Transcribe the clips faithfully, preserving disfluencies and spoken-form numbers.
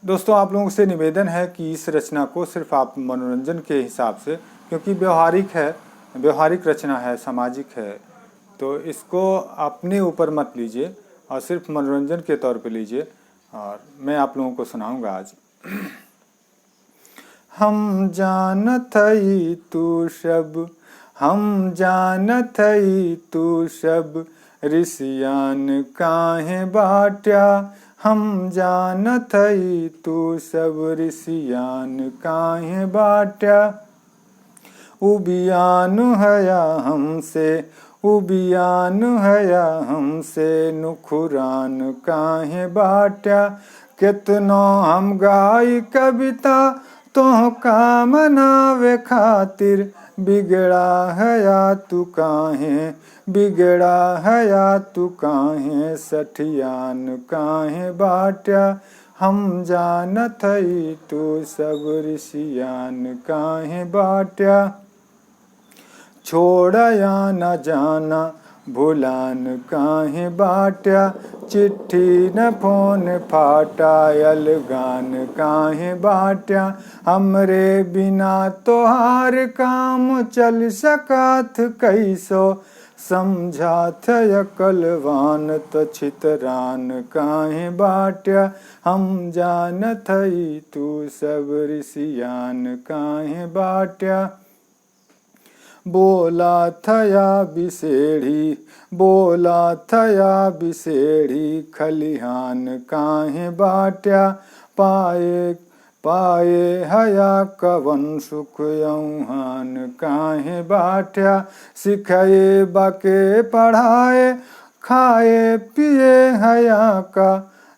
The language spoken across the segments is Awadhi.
दोस्तों, आप लोगों से निवेदन है कि इस रचना को सिर्फ आप मनोरंजन के हिसाब से, क्योंकि व्यवहारिक है, व्यवहारिक रचना है, सामाजिक है, तो इसको अपने ऊपर मत लीजिए और सिर्फ मनोरंजन के तौर पे लीजिए। और मैं आप लोगों को सुनाऊंगा आज। हम जानत हई तू सब, हम जानत हई तू सब, रिसियान काहे बाट्या। हम जानत हई तू सब, रिसियान काहे बाट्या। उबियान हया हमसे, उबियान हया हमसे, नुखुरान काहे बाट्या। केतनो हम गाई कविता तोहका मनावे खातिर, बिगड़ा हया तू काहे, बिगड़ा हया तू काहे, सठियान काहे बाट्या। हम जानत हई तू सब, रिसियान काहे बाट्या। छोड़ा या न जाना, भुलान काहे बाट्या। चिट्ठी न फोन, फाटा अलगान काहे बाट्या। हमरे बिना तोहार काम चल सकत कैसो, समझात अकलवान त छितरान काहे बाट्या। हम जानत हई तू सब, रिसियान काहे बाट्या। बोला थया बिसेड़ी, बोला थया बिसेड़ी, खलिहान काहे बाट्या। पाए, पाए हया कवन सुख यौहान काहे बाट्या। सिखाए बाके पढ़ाए, खाए पिए हया का,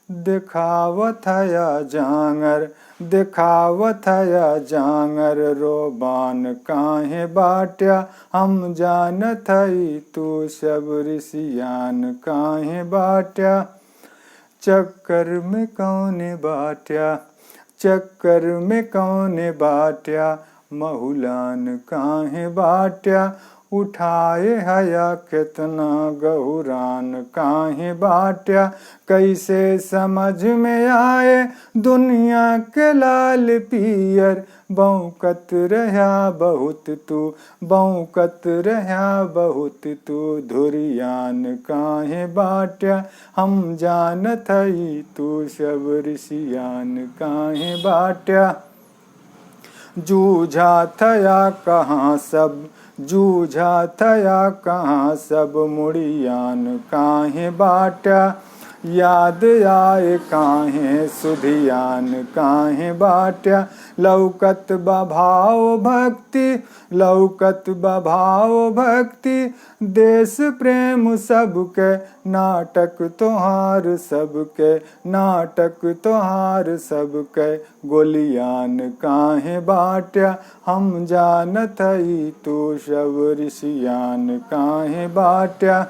देखावत हया जांगर, देखावत हया जांगर, रोबान काहे बाट्या। हम जानत हई तू सब, रिसियान काहे बाट्या। चक्कर में कौने बाट्या, चक्कर में कौने बाट्या, महुलान काहे बाट्या। उठाए हया केतना गहुरान काहे बाट्या। कैसे समझ में आए दुनिया के लाल पियर, बौकत रह्या बहुत तू, बौकत रह्या बहुत तू, धुरियान काहे बाट्या। हम जानत हई तू सब, रिसियान काहे बाट्या। जूझा थया कहाँ सब, जूझा थया कहाँ सब, मुड़ियान काहे बाट्या। याद आए काहे सुधियान काहे बाट्या। लौकत बा भाव भक्ति, लौकत बा भाव भक्ति, देश प्रेम सबके, नाटक तोहार सबके, नाटक तोहार सबके, गोलियान काहे बाट्या। हम जानत हई तू सब, रिसियान काहे बाट्या।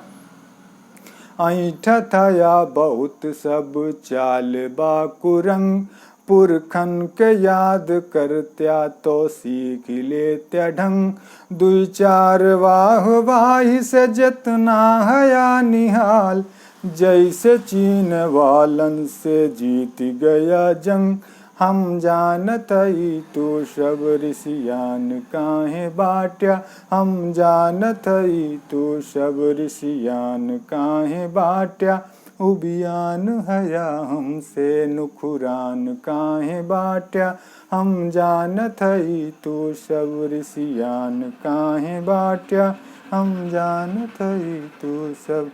ऐंठत हया बहुत सब, चाल बा कुरंग, पुरखन के याद करत्या तो सीख लेत्या ढंग। दुई चार वाह वाही से जेतना हया निहाल, जैसे चीन वालन से जीत गया जंग। हम जानत हई तू सब, रिसियान काहे बाट्या। हम जानत हई तू सब, रिसियान काहे बाट्या। उबियान हया हमसे, नुखुरान काहे बाट्या। हम जानत हई तू सब, रिसियान काहे बाट्या। हम जानत हई तू सब।